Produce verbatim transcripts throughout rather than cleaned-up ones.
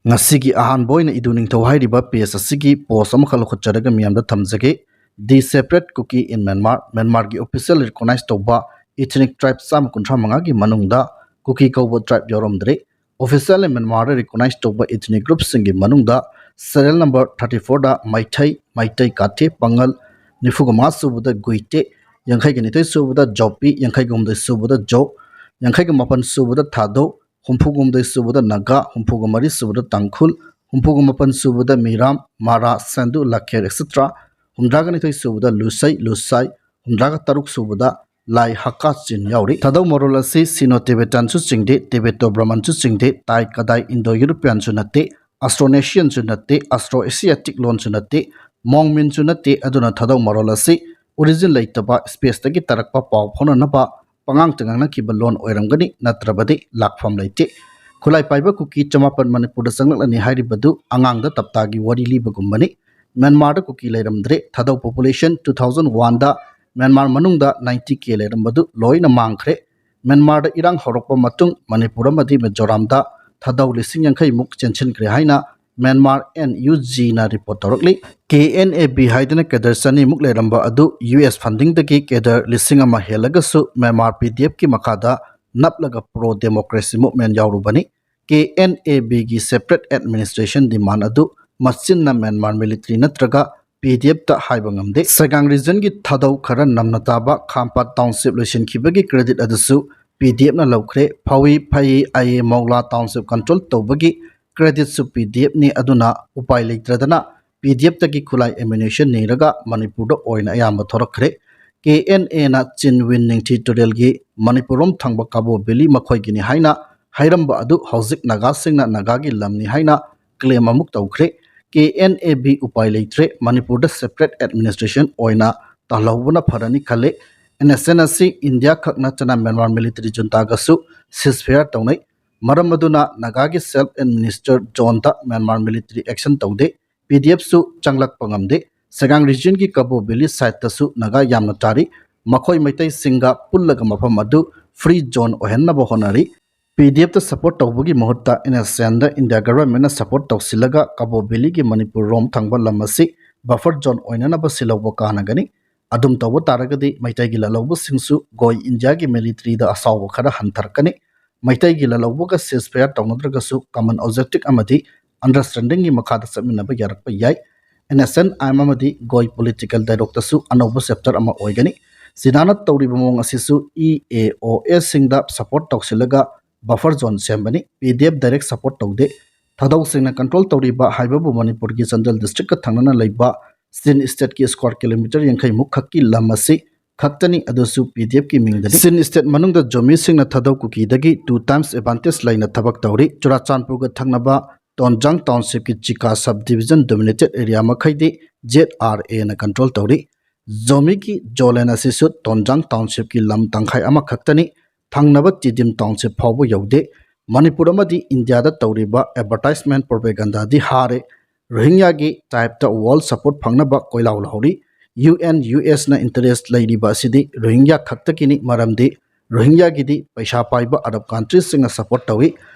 ꯉꯁꯤꯒꯤ ꯑꯍꯥꯟꯕ ꯑꯣꯏꯅ ꯏꯗꯨ ꯅꯤꯡꯊꯧ ꯍꯥꯏꯔꯤꯕ ꯄꯦꯖ ꯑꯁꯤꯒꯤ ꯄꯣꯁ ꯑꯃꯈꯛ ꯂꯧꯈꯠꯆꯔꯒ ꯃꯤꯌꯥꯝꯗ ꯊꯝꯖꯒꯦ꯫ The separate Kuki in Myanmar, ꯃ꯭ꯌꯥꯟꯃꯥꯔꯒꯤ ꯑꯣꯐꯤꯁꯤꯌꯦꯜ ꯔꯤꯀꯣꯛꯅꯥꯏꯖ ꯇꯧꯕ ꯏꯊꯅꯤꯛ ꯇ꯭ꯔꯥꯏꯕ ꯆꯥꯝꯃ ꯀꯨꯟꯊ꯭ꯔꯥ ꯃꯉꯥꯒꯤ ꯃꯅꯨꯡꯗ ꯀꯨꯀꯤ ꯀꯧꯕ ꯇ꯭ꯔꯥꯏꯕ ꯌꯥꯎꯔꯝꯗ꯭ꯔꯦ꯫ ꯑꯣꯐꯤꯁꯤꯌꯦꯜ ꯃ꯭ꯌꯥꯟꯃꯥꯔꯗ ꯔꯤꯀꯣꯛꯅꯥꯏꯖ ꯇꯧꯕ ꯏꯊꯅꯤꯛ ꯒ꯭ꯔꯨꯞꯁꯤꯡꯒꯤ ꯃꯅꯨꯡꯗ ꯁꯦꯔꯤꯌꯦꯜ ꯅꯝꯕꯔ ꯊꯥꯔꯇꯤ ꯐꯣꯔꯗ ꯃꯩꯇꯩ, ꯃꯩꯇꯩ ꯀꯥꯊꯦ, ꯄꯥꯉꯜ, ꯅꯤꯐꯨꯒ ꯃꯉꯥ ꯁꯨꯕꯗ ꯒꯨꯏꯇꯦ, ꯌꯥꯡꯈꯩꯒ ꯅꯤꯊꯣꯏ ꯁꯨꯕꯗ ꯖꯣꯄꯤ, ꯌꯥꯡꯈꯩꯒ ꯍꯨꯝꯗꯣꯏ ꯁꯨꯕꯗ ꯖꯣ, ꯌꯥꯡꯈꯩꯒ ꯃꯥꯄꯟ ꯁꯨꯕꯗ ꯊꯥꯗꯧ, ꯍꯨꯝꯐꯨꯒ ꯍꯨꯝꯗꯣꯏ ꯁꯨꯕꯗ ꯅꯥꯒꯥ, ꯍꯨꯝꯐꯨꯒ ꯃꯔꯤ ꯁꯨꯕꯗ ꯇꯥꯡꯈꯨꯜ, ꯍꯨꯝꯐꯨꯒ ꯃꯥꯄꯟ ꯁꯨꯕꯗ ꯃꯤꯔꯥꯝ, ꯃꯥꯔꯥ, ꯁꯦꯟꯗꯨ, ꯂꯥꯈꯦꯔ, ꯑꯦꯠꯁꯦꯇ꯭ꯔꯥ, ꯍꯨꯝꯗ꯭ꯔꯥꯒ ꯅꯤꯊꯣꯏ ꯁꯨꯕꯗ ꯂꯨꯁꯩ, ꯂꯨꯁꯥꯏ, ꯍꯨꯝꯗ꯭ꯔꯥꯒ ꯇꯔꯨꯛ ꯁꯨꯕꯗ ꯂꯥꯏ ꯍꯛꯀꯥ ꯆꯤꯟ ꯌꯥꯎꯔꯤ꯫ ꯊꯥꯗꯧ ꯃꯔꯣꯜ ꯑꯁꯤ ꯁꯤꯅꯣ ꯇꯤꯕꯦꯇꯥꯟꯁꯨ ꯆꯤꯡꯗꯦ, ꯇꯤꯕꯦꯇꯣ ꯕ꯭ꯔꯃꯟꯁꯨ ꯆꯤꯡꯗꯦ, ꯇꯥꯏ ꯀꯗꯥꯏ ꯏꯟꯗꯣ ꯌꯨꯔꯣꯄꯤꯌꯥꯟꯁꯨ ꯅꯠꯇꯦ, ꯑꯁꯇ꯭ꯔꯣꯅꯦꯁꯤꯌꯟꯁꯨ ꯅꯠꯇꯦ, ꯑꯁꯇ꯭ꯔꯣ ꯑꯦꯁꯤꯌꯥꯇꯤꯛ ꯂꯣꯟꯁꯨ ꯅꯠꯇꯦ, ꯃꯣꯡꯃꯤꯟꯁꯨ ꯅꯠꯇꯦ꯫ ꯑꯗꯨꯅ ꯊꯥꯗꯧ ꯃꯔꯣꯜ ꯑꯁꯤ ꯑꯣꯔꯤꯖꯤꯟ ꯂꯩꯇꯕ ꯁ꯭ꯄꯦꯁꯇꯒꯤ ꯇꯥꯔꯛꯄ ꯄꯥꯎ ꯐꯥꯎꯅꯅꯕ ꯄꯉꯥꯡꯇ ꯉꯥꯡꯅꯈꯤꯕ ꯂꯣꯟ ꯑꯣꯏꯔꯝꯒꯅꯤ, ꯅꯠꯇ꯭ꯔꯕꯗꯤ ꯂꯥꯛꯐꯝ ꯂꯩꯇꯦ꯫ ꯈꯨꯠꯂꯥꯏ ꯄꯥꯏꯕ ꯀꯨꯀꯤ ꯆꯃꯥꯄꯟ ꯃꯅꯤꯄꯨꯔꯗ ꯆꯪꯂꯛꯂꯅꯤ ꯍꯥꯏꯔꯤꯕꯗꯨ ꯑꯉꯥꯡꯗ ꯇꯞꯇꯥꯒꯤ ꯋꯥꯔꯤ ꯂꯤꯕꯒꯨꯝꯕꯅꯤ꯫ ꯃ꯭ꯌꯥꯟꯃꯥꯔꯗ ꯀꯨꯀꯤ ꯂꯩꯔꯝꯗ꯭ꯔꯦ꯫ ꯊꯥꯗꯧ ꯄꯣꯄꯨꯂꯦꯁꯟ ꯇꯨ ꯊꯥꯎꯖꯟ ꯋꯥꯟꯗ ꯃ꯭ꯌꯥꯟꯃꯥꯔ ꯃꯅꯨꯡꯗ ꯅꯥꯏꯟꯇꯤ ꯀꯦ ꯂꯩꯔꯝꯕꯗꯨ ꯂꯣꯏꯅ ꯃꯥꯡꯈ꯭ꯔꯦ꯫ ꯃ꯭ꯌꯥꯟꯃꯥꯔꯗ ꯏꯔꯥꯡ ꯍꯧꯔꯛꯄ ꯃꯇꯨꯡ ꯃꯅꯤꯄꯨꯔ ꯑꯃꯗꯤ ꯃꯤꯖꯣꯔꯥꯝꯗ ꯊꯥꯗꯧ ꯂꯤꯁꯤꯡ ꯌꯥꯡꯈꯩꯃꯨꯛ ꯆꯦꯟꯁꯤꯟꯈ꯭ꯔꯦ ꯍꯥꯏꯅ ꯃ꯭ꯌꯥꯟꯃꯥꯔ ꯑꯦꯟ ꯌꯨ ꯖꯤꯅ ꯔꯤꯄꯣꯔꯠ ꯇꯧꯔꯛꯂꯤ꯫ ꯀꯦ ꯑꯦꯟ ꯑꯦ ꯕꯤ ꯍꯥꯏꯗꯨꯅ ꯀꯦꯗꯔ ꯆꯅꯤꯃꯨꯛ ꯂꯩꯔꯝꯕ ꯑꯗꯨ ꯌꯨ ꯑꯦꯁ ꯐꯟꯗꯤꯡꯗꯒꯤ ꯀꯦꯗꯔ ꯂꯤꯁꯤꯡ ꯑꯃ ꯍꯦꯜꯂꯒꯁꯨ ꯃ꯭ꯌꯥꯟꯃꯥꯔ ꯄꯤ ꯗꯤ ꯑꯦꯐꯀꯤ ꯃꯈꯥꯗ ꯅꯞꯂꯒ ꯄ꯭ꯔꯣ ꯗꯦꯃꯣꯀ꯭ꯔꯦꯁꯤ ꯃꯨꯚꯃꯦꯟ ꯌꯥꯎꯔꯨꯕꯅꯤ꯫ ꯀꯦ ꯑꯦꯟ ꯑꯦ ꯕꯤꯒꯤ ꯁꯦꯄꯔꯦꯠ ꯑꯦꯗꯃꯤꯅꯤꯁꯇ꯭ꯔꯦꯁꯟ ꯗꯤꯃꯥꯟ ꯑꯗꯨ ꯃꯆꯤꯟꯅ ꯃ꯭ꯌꯥꯟꯃꯥꯔ ꯃꯤꯂꯤꯇꯔꯤ ꯅꯠꯇ꯭ꯔꯒ ꯄꯤ ꯗꯤ ꯑꯦꯐꯇ ꯍꯥꯏꯕ ꯉꯝꯗꯦ꯫ ꯁꯦꯒꯥꯡ ꯔꯤꯖꯟꯒꯤ ꯊꯥꯗꯧ ꯈꯔ ꯅꯝꯅ ꯇꯥꯕ ꯈꯥꯝꯄꯥꯠ ꯇꯥꯎꯟꯁꯤꯞ ꯂꯣꯏꯁꯤꯟꯈꯤꯕꯒꯤ ꯀ꯭ꯔꯦꯗꯤꯠ ꯑꯗꯨꯁꯨ ꯄꯤ ꯗꯤ ꯑꯦꯐꯅ ꯂꯧꯈ꯭ꯔꯦ꯫ ꯐꯋꯤ, ꯐꯌꯤ, ꯑꯥꯏ ꯑꯦ, ꯃꯧꯂꯥ ꯇꯥꯎꯟꯁꯤꯞ ꯀꯟꯇ꯭ꯔꯣꯜ ꯇꯧꯕꯒꯤ ꯀ꯭ꯔꯦꯗꯤꯠꯁꯨ ꯄꯤ ꯗꯤ ꯑꯦꯐꯅꯤ꯫ ꯑꯗꯨꯅ ꯎꯄꯥꯏ ꯂꯩꯇ꯭ꯔꯗꯅ ꯄꯤ ꯗꯤ ꯑꯦꯐꯇꯒꯤ ꯈꯨꯠꯂꯥꯏ ꯑꯦꯃꯨꯅꯤꯁꯟ ꯅꯤꯔꯒ ꯃꯅꯤꯄꯨꯔꯗ ꯑꯣꯏꯅ ꯑꯌꯥꯝꯕ ꯊꯣꯔꯛꯈ꯭ꯔꯦ꯫ ꯀꯦ ꯑꯦꯟ ꯑꯦꯅ ꯆꯤꯟ ꯋꯤꯟ ꯅꯤꯡꯊꯤ ꯇꯨꯔꯦꯜꯒꯤ ꯃꯅꯤꯄꯨꯔꯔꯣꯝ ꯊꯪꯕ ꯀꯥꯕꯣ ꯚꯦꯂꯤ ꯃꯈꯣꯏꯒꯤꯅꯤ ꯍꯥꯏꯅ ꯍꯥꯏꯔꯝꯕ ꯑꯗꯨ ꯍꯧꯖꯤꯛ ꯅꯥꯒꯥꯁꯤꯡꯅ ꯅꯥꯒꯥꯒꯤ ꯂꯝꯅꯤ ꯍꯥꯏꯅ ꯀ꯭ꯂꯦꯝ ꯑꯃꯨꯛ ꯇꯧꯈ꯭ꯔꯦ꯫ ꯀꯦ ꯑꯦꯟ ꯑꯦ ꯕꯤ ꯎꯄꯥꯏ ꯂꯩꯇ꯭ꯔꯦ, ꯃꯅꯤꯄꯨꯔꯗ ꯁꯦꯄꯔꯦꯠ ꯑꯦꯗꯃꯤꯅꯤꯁꯇ꯭ꯔꯦꯁꯟ ꯑꯣꯏꯅ ꯇꯥꯍꯧꯕꯅ ꯐꯔꯅꯤ ꯈꯜꯂꯦ꯫ ꯑꯦꯟ ꯑꯦꯁ ꯑꯦꯟ ꯑꯁꯤ ꯏꯟꯗꯤꯌꯥ ꯈꯛ ꯅꯠꯇꯅ ꯃ꯭ꯌꯥꯟꯃꯥꯔ ꯃꯤꯂꯤꯇꯔꯤ ꯖꯨꯟꯇꯥꯒꯁꯨ ꯁꯤꯁꯐꯤꯌꯥꯔ ꯇꯧꯅꯩ꯫ ꯃꯔꯝ ꯑꯗꯨꯅ ꯅꯥꯒꯥꯒꯤ ꯁꯦꯜꯐ ꯑꯦꯗꯃꯤꯅꯤꯁꯇꯔ ꯖꯣꯟꯗ ꯃ꯭ꯌꯥꯟꯃꯥꯔ ꯃꯤꯂꯤꯇꯔꯤ ꯑꯦꯛꯁꯟ ꯇꯧꯗꯦ꯫ ꯄꯤ ꯗꯤ ꯑꯦꯐꯁꯨ ꯆꯪꯂꯛꯄ ꯉꯝꯗꯦ꯫ ꯁꯦꯒꯥꯡ ꯔꯤꯖꯟꯒꯤ ꯀꯕꯣ ꯚꯦꯂꯤ ꯁꯥꯏꯠꯇꯁꯨ ꯅꯥꯒꯥ ꯌꯥꯝꯅ ꯇꯥꯔꯤ꯫ ꯃꯈꯣꯏ ꯃꯩꯇꯩꯁꯤꯡꯒ ꯄꯨꯜꯂꯒ ꯃꯐꯝ ꯑꯗꯨ ꯐ꯭ꯔꯤ ꯖꯣꯟ ꯑꯣꯏꯍꯟꯅꯕ ꯍꯣꯠꯅꯔꯤ꯫ ꯄꯤ ꯗꯤ ꯑꯦꯐꯇ ꯁꯄꯣꯔꯠ ꯇꯧꯕꯒꯤ ꯃꯍꯨꯠꯇ ꯑꯦꯟ ꯑꯦꯁ ꯑꯦꯟꯗ ꯏꯟꯗꯤꯌꯥ ꯒꯚꯔꯟꯃꯦꯟꯅ ꯁꯄꯣꯔꯠ ꯇꯧꯁꯤꯜꯂꯒ ꯀꯕꯣ ꯚꯦꯂꯤꯒꯤ ꯃꯅꯤꯄꯨꯔ ꯔꯣꯝ ꯊꯪꯕ ꯂꯝ ꯑꯁꯤ ꯕꯐꯔ ꯖꯣꯟ ꯑꯣꯏꯅꯅꯕ ꯁꯤꯜꯍꯧꯕ ꯀꯥꯟꯅꯒꯅꯤ꯫ ꯑꯗꯨꯝ ꯇꯧꯕ ꯇꯥꯔꯒꯗꯤ ꯃꯩꯇꯩꯒꯤ ꯂꯥꯜꯍꯧꯕꯁꯤꯡꯁꯨ ꯒꯣꯏ ꯏꯟꯗꯤꯌꯥꯒꯤ ꯃꯤꯂꯤꯇꯔꯤꯗ ꯑꯁꯥꯎꯕ ꯈꯔ ꯍꯟꯊꯔꯛꯀꯅꯤ꯫ ꯃꯩꯇꯩꯒꯤ ꯂꯥꯜꯍꯧꯕꯒ ceasefire ꯇꯧꯅꯗ꯭ꯔꯒꯁꯨ common objective ꯑꯃꯗꯤ understandingꯒꯤ ꯃꯈꯥꯗ ꯆꯠꯃꯤꯟꯅꯕ ꯌꯥꯔꯛꯄ ꯌꯥꯏ꯫ N S N I M ꯑꯃꯗꯤ ꯒꯣꯏ political dialogueꯇꯁꯨ ꯑꯅꯧꯕ chapter ꯑꯃ ꯑꯣꯏꯒꯅꯤ꯫ ꯆꯤꯅꯥꯅ ꯇꯧꯔꯤꯕ ꯃꯑꯣꯡ ꯑꯁꯤꯁꯨ ꯏ ꯑꯦ ꯑꯣ ꯑꯦꯁꯁꯤꯡꯗ support ꯇꯧꯁꯤꯜꯂꯒ buffer zone ꯁꯦꯝꯕꯅꯤ꯫ ꯄꯤ ꯗꯤ ꯑꯦꯐ direct support ꯇꯧꯗꯦ꯫ ꯊꯥꯗꯧꯁꯤꯡꯅ control ꯇꯧꯔꯤꯕ ꯍꯥꯏꯕꯕꯨ ꯃꯅꯤꯄꯨꯔꯒꯤ ꯆꯥꯟꯗꯦꯜ districtꯀ ꯊꯪꯅꯅ ꯂꯩꯕ ꯆꯤꯟ stateꯀꯤ square kilometre ꯌꯥꯡꯈꯩ ꯃꯨꯛ ꯈꯛꯀꯤ ꯂꯝ ꯑꯁꯤ ꯈꯛꯇꯅꯤ, ꯑꯗꯨꯁꯨ ꯄꯤ ꯗꯤ ꯑꯦꯐꯀꯤ ꯃꯤꯡꯗꯅꯤ꯫ ꯆꯤꯟ state ꯃꯅꯨꯡꯗ ꯖꯣꯃꯤꯁꯤꯡꯅ ꯊꯥꯗꯧ ꯀꯨꯀꯤꯗꯒꯤ two times advantage ꯂꯩꯅ ꯊꯕꯛ ꯇꯧꯔꯤ꯫ ꯆꯨꯔꯥꯆꯥꯟꯄꯨꯔꯒ ꯊꯪꯅꯕ ꯇꯣꯟꯖꯥꯡ townshipꯀꯤ ꯆꯤꯀꯥ subdivision dominated area ꯃꯈꯩꯗꯤ ꯖꯦꯠ ꯑꯥꯔ ꯑꯦꯅ control ꯇꯧꯔꯤ꯫ ꯖꯣꯃꯤꯒꯤ ꯖꯣꯂꯦꯟ ꯑꯁꯤꯁꯨ ꯇꯣꯟꯖꯥꯡ townshipꯀꯤ ꯂꯝ ꯇꯪꯈꯥꯏ ꯑꯃꯈꯛꯇꯅꯤ꯫ ꯊꯪꯅꯕ ꯇꯤꯗꯤꯝ township ꯐꯥꯎꯕ ꯌꯧꯗꯦ꯫ ꯃꯅꯤꯄꯨꯔ ꯑꯃꯗꯤ ꯏꯟꯗꯤꯌꯥꯗ ꯇꯧꯔꯤꯕ advertisement propagandaꯗꯤ ꯍꯥꯔꯦ꯫ ꯔꯣꯍꯤꯡꯌꯥꯒꯤ tribeꯇ world support ꯐꯪꯅꯕ ꯀꯣꯏꯂꯥꯎ ꯂꯥꯎꯔꯤ꯫ ꯌꯨ ꯑꯦꯟ, ꯌꯨ ꯑꯦꯁꯅ interest ꯂꯩꯔꯤꯕ ꯑꯁꯤꯗꯤ ꯔꯣꯍꯤꯡꯌꯥ ꯈꯛꯇꯒꯤꯅꯤ, ꯃꯔꯝꯗꯤ ꯔꯣꯍꯤꯡꯌꯥꯒꯤꯗꯤ ꯄꯩꯁꯥ ꯄꯥꯏꯕ Arab countryꯁꯤꯡꯅ support ꯇꯧꯏ꯫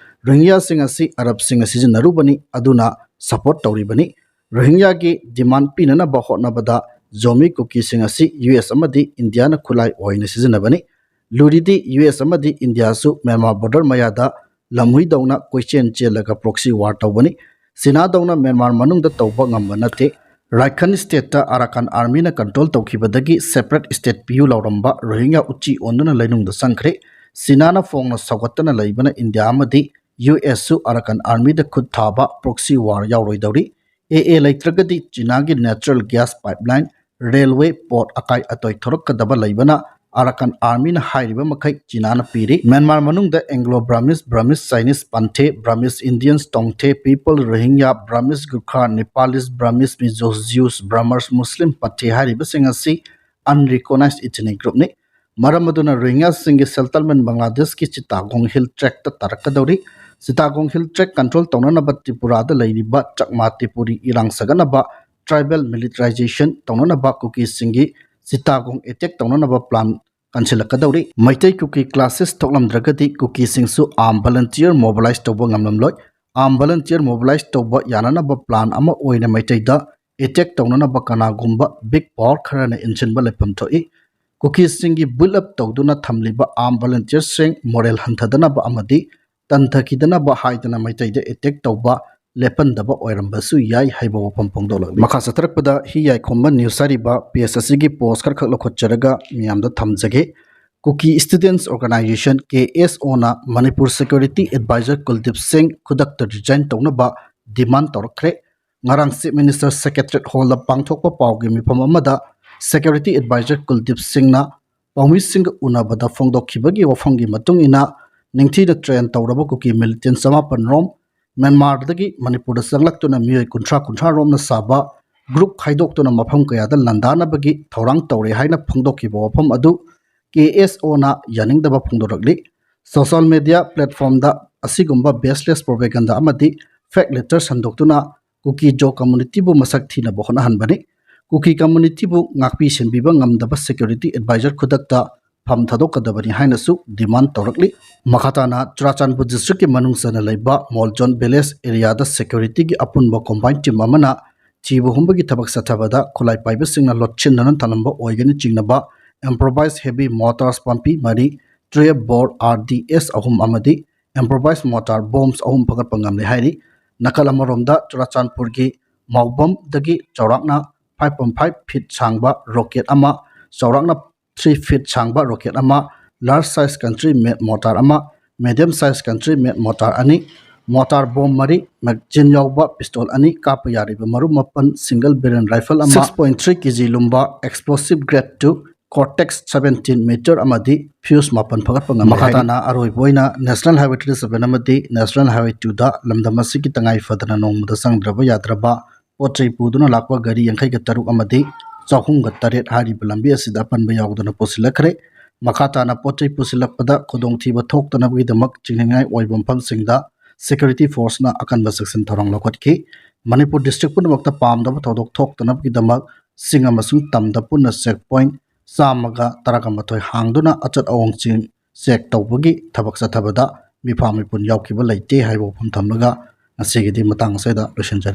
ꯔꯣꯍꯤꯡꯌꯥꯁꯤꯡ ꯑꯁꯤ Arabꯁꯤꯡꯅ ꯁꯤꯖꯤꯟꯅꯔꯨꯕꯅꯤ, ꯑꯗꯨꯅ support ꯇꯧꯔꯤꯕꯅꯤ꯫ ꯔꯣꯍꯤꯡꯌꯥꯒꯤ demand ꯄꯤꯅꯅꯕ ꯍꯣꯠꯅꯕꯗ ꯖꯣꯃꯤ ꯀꯨꯀꯤꯁꯤꯡ ꯑꯁꯤ ꯌꯨ ꯑꯦꯁ ꯑꯃꯗꯤ ꯏꯟꯗꯤꯌꯥꯅ ꯈꯨꯠꯂꯥꯏ ꯑꯣꯏꯅ ꯁꯤꯖꯤꯟꯅꯕꯅꯤ꯫ ꯂꯨꯔꯤꯗꯤ ꯌꯨ ꯑꯦꯁ ꯑꯃꯗꯤ ꯏꯟꯗꯤꯌꯥꯁꯨ ꯃ꯭ꯌꯥꯟꯃꯥꯔ border ꯃꯌꯥꯗ ꯂꯝꯍꯨꯏꯗꯧꯅ ꯀꯣꯏꯆꯦꯟ ꯆꯦꯜꯂꯒ proxy war ꯇꯧꯕꯅꯤ꯫ ꯆꯤꯅꯥꯗꯧꯅ ꯃ꯭ꯌꯥꯟꯃꯥꯔ ꯃꯅꯨꯡꯗ ꯇꯧꯕ ꯉꯝꯕ ꯅꯠꯇꯦ꯫ ꯔꯥꯏꯈꯟ stateꯇ Arakan Armyꯅ control ꯇꯧꯈꯤꯕꯗꯒꯤ separate state ꯄꯤꯌꯨ ꯂꯥꯎꯔꯝꯕ ꯔꯣꯍꯤꯡꯌꯥ ꯎꯆꯤ ꯑꯣꯟꯗꯨꯅ ꯂꯩꯅꯨꯡꯗ ꯆꯪꯈ꯭ꯔꯦ꯫ ꯆꯤꯅꯥꯅ ꯐꯣꯡꯅ ꯁꯧꯒꯠꯇꯅ ꯂꯩꯕꯅ ꯏꯟꯗꯤꯌꯥ ꯑꯃꯗꯤ ꯌꯨ ꯑꯦꯁꯁꯨ Arakan Armyꯗ ꯈꯨꯠ ꯊꯥꯕ proxy war ꯌꯥꯎꯔꯣꯏꯗꯧꯔꯤ꯫ ꯑꯦ ꯑꯦ ꯂꯩꯇ꯭ꯔꯒꯗꯤ ꯆꯤꯅꯥꯒꯤ natural gas pipeline, railway, port ꯑꯀꯥꯏ ꯑꯇꯣꯏ ꯊꯣꯔꯛꯀꯗꯕ ꯂꯩꯕꯅ Arakan Armyꯅ ꯍꯥꯏꯔꯤꯕ ꯃꯈꯩ ꯆꯤꯅꯥꯅ ꯄꯤꯔꯤ꯫ ꯃ꯭ꯌꯥꯟꯃꯥꯔ ꯃꯅꯨꯡꯗ Anglo Burmese, Burmese Chinese, Panthe, Burmese Indians, Tongthe people, Rohingya, Burmese Gurkha, Nepalese, Burmese Mizo, Jews, Burmese Muslim, Pathe ꯍꯥꯏꯔꯤꯕꯁꯤꯡ ꯑꯁꯤ unrecognized ethnic groupꯅꯤ꯫ ꯃꯔꯝ ꯑꯗꯨꯅ ꯔꯣꯍꯤꯡꯌꯥꯁꯤꯡꯒꯤ settlement ꯕꯪꯒ꯭ꯂꯥꯗꯦꯁꯀꯤ ꯆꯤꯇꯥꯒꯣꯡ hill tractꯇ ꯇꯥꯔꯛꯀꯗꯧꯔꯤ꯫ ꯆꯤꯇꯥꯒꯣꯡ hill tract control ꯇꯧꯅꯅꯕ ꯇ꯭ꯔꯤꯄꯨꯔꯥꯗ ꯂꯩꯔꯤꯕ ꯆꯛꯃꯥ, ꯇ꯭ꯔꯤꯄꯨꯔꯤ ꯏꯔꯥꯡ ꯁꯥꯒꯠꯅꯕ, tribal militarization ꯇꯧꯅꯅꯕ, ꯀꯨꯀꯤꯁꯤꯡꯒꯤ ꯆꯤꯇꯥꯒꯣꯡ attack ꯇꯧꯅꯅꯕ plan ꯀꯟꯁꯤꯜꯂꯛꯀꯗꯧꯔꯤ꯫ ꯃꯩꯇꯩ ꯀꯨꯀꯤ clashes ꯊꯣꯛꯂꯝꯗ꯭ꯔꯒꯗꯤ ꯀꯨꯀꯤꯁꯤꯡꯁꯨ armed volunteer mobilize ꯇꯧꯕ ꯉꯝꯂꯝꯂꯣꯏ꯫ Armed volunteer mobilize ꯇꯧꯕ ꯌꯥꯅꯅꯕ plan ꯑꯃ ꯑꯣꯏꯅ ꯃꯩꯇꯩꯗ attack ꯇꯧꯅꯅꯕ ꯀꯅꯥꯒꯨꯝꯕ big power ꯈꯔꯅ ꯏꯟꯁꯤꯟꯕ ꯂꯩꯐꯝ ꯊꯣꯛꯏ꯫ ꯀꯨꯀꯤꯁꯤꯡꯒꯤ build up ꯇꯧꯗꯨꯅ ꯊꯝꯂꯤꯕ armed volunteerꯁꯤꯡ morale ꯍꯟꯊꯗꯅꯕ ꯑꯃꯗꯤ ꯇꯟꯊꯈꯤꯗꯅꯕ ꯍꯥꯏꯗꯅ ꯃꯩꯇꯩꯗ attack ꯇꯧꯕ ꯂꯦꯞꯍꯟꯗꯕ ꯑꯣꯏꯔꯝꯕꯁꯨ ꯌꯥꯏ ꯍꯥꯏꯕ ꯋꯥꯐꯝ ꯐꯣꯡꯗꯣꯛꯂꯛꯂꯤ꯫ ꯃꯈꯥ ꯆꯠꯊꯔꯛꯄꯗ ꯍꯤ ꯌꯥꯏꯈꯣꯝꯕ news ꯍꯥꯏꯔꯤꯕ page ꯑꯁꯤꯒꯤ post ꯈꯔꯈꯛ ꯂꯧꯈꯠꯆꯔꯒ ꯃꯤꯌꯥꯝꯗ ꯊꯝꯖꯒꯦ꯫ ꯀꯨꯀꯤ Students Organisation, ꯀꯦ ꯑꯦꯁ ꯑꯣꯅ ꯃꯅꯤꯄꯨꯔ Security Advisor ꯀꯨꯜꯗꯤꯞ ꯁꯤꯡ ꯈꯨꯗꯛꯇ resign ꯇꯧꯅꯕ demand ꯇꯧꯔꯛꯈ꯭ꯔꯦ꯫ ꯉꯔꯥꯡ Chief Minister Secretariat Hallꯗ ꯄꯥꯡꯊꯣꯛꯄ ꯄꯥꯎꯒꯤ ꯃꯤꯐꯝ ꯑꯃꯗ Security Advisor ꯀꯨꯜꯗꯤꯞ ꯁꯤꯡꯅ ꯄꯥꯎꯃꯤꯁꯤꯡꯒ ꯎꯅꯕꯗ ꯐꯣꯡꯗꯣꯛꯈꯤꯕꯒꯤ ꯋꯥꯐꯝꯒꯤ ꯃꯇꯨꯡ ꯏꯟꯅ, ꯅꯤꯡꯊꯤꯅ train ꯇꯧꯔꯕ ꯀꯨꯀꯤ militant ꯆꯃꯥꯄꯟ ꯔꯣꯝ ꯃ꯭ꯌꯥꯟꯃꯥꯔꯗꯒꯤ ꯃꯅꯤꯄꯨꯔꯗ ꯆꯪꯂꯛꯇꯨꯅ ꯃꯤꯑꯣꯏ ꯀꯨꯟꯊ꯭ꯔꯥ ꯀꯨꯟꯊ꯭ꯔꯥ ꯔꯣꯝꯅ ꯁꯥꯕ group ꯈꯥꯏꯗꯣꯛꯇꯨꯅ ꯃꯐꯝ ꯀꯌꯥꯗ ꯂꯥꯟꯗꯥꯅꯕꯒꯤ ꯊꯧꯔꯥꯡ ꯇꯧꯔꯦ ꯍꯥꯏꯅ ꯐꯣꯡꯗꯣꯛꯈꯤꯕ ꯋꯥꯐꯝ ꯑꯗꯨ ꯀꯦ ꯑꯦꯁ ꯑꯣꯅ ꯌꯥꯅꯤꯡꯗꯕ ꯐꯣꯡꯗꯣꯔꯛꯂꯤ꯫ Social media platformꯗ ꯑꯁꯤꯒꯨꯝꯕ baseless propaganda ꯑꯃꯗꯤ fake letter ꯁꯟꯗꯣꯛꯇꯨꯅ ꯀꯨꯀꯤ ꯖꯣ communityꯕꯨ ꯃꯁꯛ ꯊꯤꯅꯕ ꯍꯣꯠꯅꯍꯟꯕꯅꯤ꯫ ꯀꯨꯀꯤ communityꯕꯨ ꯉꯥꯛꯄꯤ ꯁꯦꯟꯕꯤꯕ ꯉꯝꯗꯕ Security Advisor ꯈꯨꯗꯛꯇ ꯐꯝ ꯊꯥꯗꯣꯛꯀꯗꯕꯅꯤ ꯍꯥꯏꯅꯁꯨ demand ꯇꯧꯔꯛꯂꯤ꯫ ꯃꯈꯥ ꯇꯥꯅ ꯆꯨꯔꯥꯆꯥꯟꯄꯨꯔ districtꯀꯤ ꯃꯅꯨꯡ ꯆꯟꯅ ꯂꯩꯕ ꯃꯣꯜꯖꯣꯟ village areaꯗ securityꯒꯤ ꯑꯄꯨꯟꯕ combined team ꯑꯃꯅ ꯊꯤꯕ ꯍꯨꯝꯕꯒꯤ ꯊꯕꯛ ꯆꯠꯊꯕꯗ ꯈꯨꯠꯂꯥꯏ ꯄꯥꯏꯕꯁꯤꯡꯅ ꯂꯣꯠꯁꯤꯟꯅꯅ ꯊꯝꯂꯝꯕ ꯑꯣꯏꯒꯅꯤ ꯆꯤꯡꯅꯕ improvised heavy mortars ꯄꯥꯝꯕꯤ ꯃꯔꯤ, twelve bore R D S ꯑꯍꯨꯝ ꯑꯃꯗꯤ improvised mortar bombs ꯑꯍꯨꯝ ꯐꯒꯠꯄ ꯉꯝꯂꯦ ꯍꯥꯏꯔꯤ꯫ ꯅꯥꯀꯜ ꯑꯃꯔꯣꯝꯗ ꯆꯨꯔꯥꯆꯥꯟꯄꯨꯔꯒꯤ ꯃꯥꯎꯕꯝꯗꯒꯤ ꯆꯥꯎꯔꯥꯛꯅ five point five feet ꯁꯥꯡꯕ rocket ꯑꯃ, ꯆꯥꯎꯔꯥꯛꯅ three feet ꯁꯥꯡꯕ rocket ꯑꯃ, large size country made mortar ꯑꯃ, medium size country made mortar ꯑꯅꯤ, mortar bomb ꯃꯔꯤ, magazine ꯌꯥꯎꯕ pistol ꯑꯅꯤ, ꯀꯥꯞꯄ ꯌꯥꯔꯤꯕ ꯃꯔꯨ ꯃꯥꯄꯟ, single barrel rifle ꯑꯃ, six point three K G ꯂꯨꯝꯕ explosive grade two Cortex seventeen meter ꯑꯃꯗꯤ fuse ꯃꯥꯄꯟ ꯐꯒꯠꯄ ꯉꯝꯂꯦ ꯃꯈꯥ ꯍꯥꯏꯔꯤ꯫ ꯇꯥꯅ ꯑꯔꯣꯏꯕ ꯑꯣꯏꯅ National Highway three seven ꯑꯃꯗꯤ National Highway twoꯗ ꯂꯝꯗꯝ ꯑꯁꯤꯒꯤ ꯇꯉꯥꯏ ꯐꯗꯅ ꯅꯣꯡꯃꯗ ꯆꯪꯗ꯭ꯔꯕ ꯌꯥꯗ꯭ꯔꯕ ꯄꯣꯠ ꯆꯩ ꯄꯨꯗꯨꯅ ꯂꯥꯛꯄ ꯒꯥꯔꯤ ꯌꯥꯡꯈꯩꯒ ꯇꯔꯨꯛ ꯑꯃꯗꯤ ꯆꯍꯨꯝꯒ ꯇꯔꯦꯠ ꯍꯥꯏꯔꯤꯕ ꯂꯝꯕꯤ ꯑꯁꯤꯗ ꯑꯄꯟꯕ ꯌꯥꯎꯗꯅ ꯄꯨꯁꯤꯜꯂꯛꯈ꯭ꯔꯦ꯫ ꯃꯈꯥ ꯇꯥꯅ ꯄꯣꯠ ꯆꯩ ꯄꯨꯁꯤꯜꯂꯛꯄꯗ ꯈꯨꯗꯣꯡꯊꯤꯕ ꯊꯣꯛꯇꯅꯕꯒꯤꯗꯃꯛ ꯆꯤꯡꯅꯅꯤꯡꯉꯥꯏ ꯑꯣꯏꯕ ꯃꯐꯝꯁꯤꯡꯗ security forceꯅ ꯑꯀꯟꯕ ꯆꯦꯛꯁꯤꯟ ꯊꯧꯔꯥꯡ ꯂꯧꯈꯠꯈꯤ꯫ ꯃꯅꯤꯄꯨꯔ district ꯄꯨꯝꯅꯃꯛꯇ ꯄꯥꯝꯗꯕ ꯊꯧꯗꯣꯛ ꯊꯣꯛꯇꯅꯕꯒꯤꯗꯃꯛ ꯆꯤꯡ ꯑꯃꯁꯨꯡ ꯇꯝꯗ ꯄꯨꯟꯅ check point ꯆꯥꯝꯃꯒ ꯇꯔꯥꯃꯥꯊꯣꯏ ꯍꯥꯡꯗꯨꯅ ꯑꯆꯠ ꯑꯋꯣꯡꯁꯤꯡ ꯆꯦꯛ ꯇꯧꯕꯒꯤ ꯊꯕꯛ ꯆꯠꯊꯕꯗ ꯃꯤꯐꯥ ꯃꯤꯄꯨꯟ ꯌꯥꯎꯈꯤꯕ ꯂꯩꯇꯦ ꯍꯥꯏꯕ ꯋꯥꯐꯝ ꯊꯝꯂꯒ ꯉꯁꯤꯒꯤꯗꯤ ꯃꯇꯥꯡ ꯑꯁꯤꯗ ꯂꯣꯏꯁꯤꯟꯖꯔꯦ꯫